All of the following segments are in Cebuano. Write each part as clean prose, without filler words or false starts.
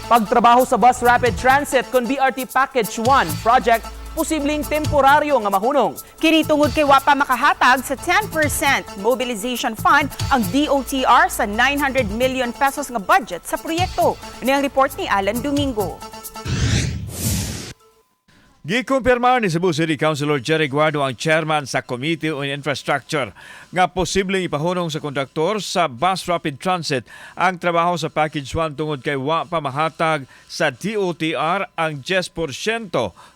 Pagtrabaho sa Bus Rapid Transit kon BRT Package 1 project posibleng temporaryo nga mahunong. Kini tungod kay wa pa makahatag sa 10% mobilization fund ang DOTR sa 900 million pesos nga budget sa proyekto. Ini ang report ni Alan Domingo. Gikumpirmar ni Cebu City Councilor Jerry Guardo, ang chairman sa Committee on Infrastructure, nga posibleng ipahunong sa kontraktor sa Bus Rapid Transit ang trabaho sa Package 1 tungod kay wa pa mahatag sa DOTR ang 10%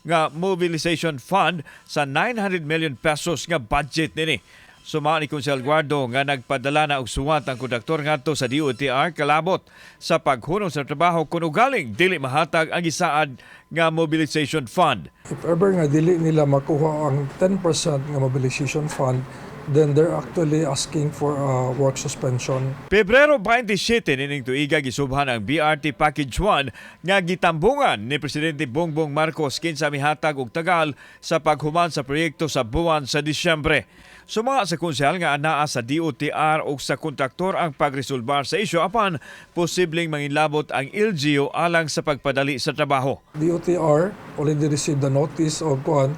nga mobilization fund sa 900 million pesos nga budget nini. Suma ni Konsehal Guardo nga nagpadala na og suwat ang kontraktor ngadto sa DOTR kalabot sa paghunong sa trabaho kung ugaling dili mahatag ang gisaad nga mobilization fund. If ever nga dili nila makuha ang 10% nga mobilization fund, then they're actually asking for a work suspension. Pebrero 27 nining tuiga gisubhan ang BRT Package 1 nga gitambungan ni Presidente Bongbong Marcos, kinsa mihatag og tagal sa paghuman sa proyekto sa buwan sa Disyembre. Suma sa konsehal nga anaa sa DOTR ug sa kontraktor ang pagresolbar sa isyu, apan posibleng manginlabot ang LGU alang sa pagpadali sa trabaho. DOTR already received the notice of kuan,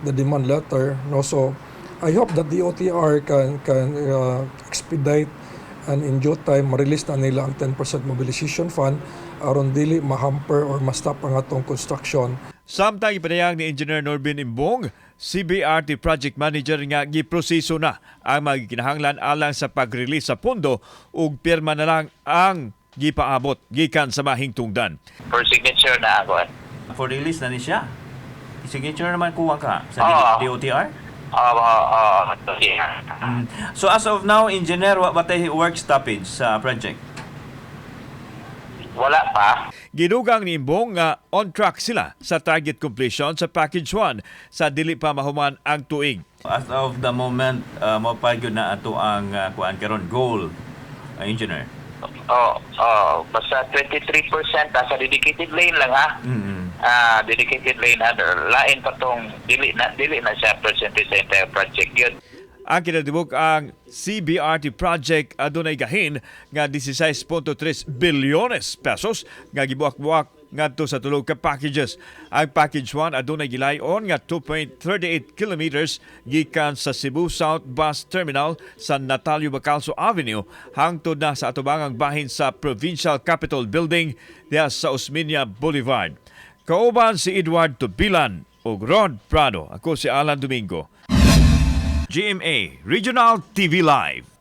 the demand letter. No, so I hope that DOTR can expedite and in due time ma-release na nila ang 10% mobilization fund aron dili ma-hamper or ma-stop ang atong construction. Samtang ipanayag ni Engineer Norbin Imbong, CBRT Project Manager, nga giproseso na ang mga kinahanglan alang sa pag-release sa pondo ug pirma na lang ang gipaabot gikan sa mahingtungdan. For signature na ako. For release na ni siya. Signature naman kuha ka sa Oo. DOTR? Oo, oo, yeah. So as of now, engineer, wa ba tay work stoppage sa project? Wala pa. Gidugang ni Imbong nga on track sila sa target completion sa Package 1 sa dili pa mahuman ang tuig. As of the moment, mao pa gyud na ato ang kuan karon goal, engineer. Oo, oh, basta 23% nasa dedicated lane lang ha. Ah, dedicated lane ha. Lain pa tong dili na siya percentage sa entire project yun. Ang kinatibuk ang CBRT project adunay gahin nga 16.3 bilyones pesos nga gibuak-buak ngadto sa tulo ka packages. Ang Package 1 adunay gilayon nga 2.38 kilometers gikan sa Cebu South Bus Terminal sa Natalio Bacalso Avenue hangtod na sa atubangang bahin sa Provincial Capitol Building diha sa Osmeña Boulevard. Kauban si Edward Tubilan ug Rod Prado. Ako si Alan Domingo. GMA Regional TV Live.